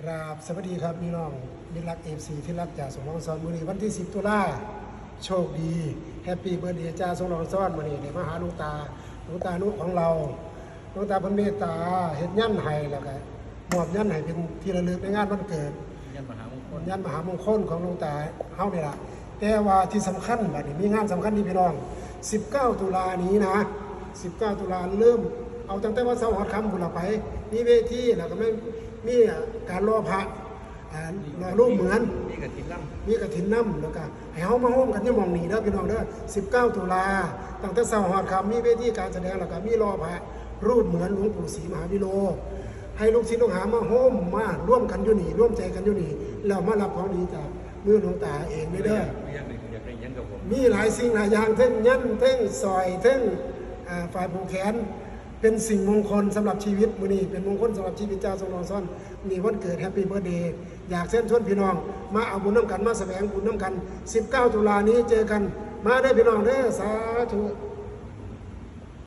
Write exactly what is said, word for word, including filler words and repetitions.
ครับ สวัสดีครับพี่น้อง มิตรรัก เอฟซี ที่รัก จ่าสมพร สอน มื้อนี้วันที่ สิบ ตุลา โชคดี แฮปปี้เบิร์ธเดย์ จ่าสมพร สอน มื้อนี้ได้มาหาหลวงตา หลวงตานุของเรา หลวงตาเพิ่นเมตตาเฮ็ดยันต์ให้ แล้วก็มอบยันต์ให้เป็นที่ระลึกในงานวันเกิด ยันต์มหามงคล ยันต์มหามงคลของหลวงตาเฮานี่ล่ะ แต่ว่าที่สำคัญบัดนี้มีงานสำคัญที่พี่น้อง สิบเก้า ตุลานี้นะ สิบเก้า ตุลาเริ่ม เอาตั้งแต่วันเสาร์ฮอดค่ำพุ้นละไป มีเวที แล้วก็มี มีการหล่อพระ อ่า หล่อรูปเหมือน มีกฐินนำ มีกฐินนำ แล้วก็ให้เฮามาร่วมกันอยู่หม่องนี้เด้อพี่น้องเด้อ สิบเก้า ตุลา ตั้งแต่เสาร์ฮอดค่ำ มีเวทีการแสดง แล้วก็มีหล่อพระรูปเหมือนหลวงปู่ศรีมหาวิโรจน์ ให้ลูกศิษย์ลูกหามาร่วม มาร่วมกันอยู่นี่ ร่วมใจกันอยู่นี่ แล้วมารับของดีจากมือหลวงตาเองเด้อ อยากได้อยากได้หยังกับผม มีหลายสิ่งหลายอย่าง เทิงยันต์ เทิงสร้อย เทิง อ่า ฝ้ายผูกแขน เป็นสิ่งมงคลสำหรับชีวิต มื้อนี้เป็นมงคลสำหรับชีวิต จ่าสมพร สอน นี่วันเกิด แฮปปี้เบิร์ธเดย์ อยากเชิญชวนพี่น้อง มาเอาบุญนำกัน มาแสวงบุญนำกัน สิบเก้า ตุลานี้เจอกัน มาเด้อพี่น้องเด้อ สาธุ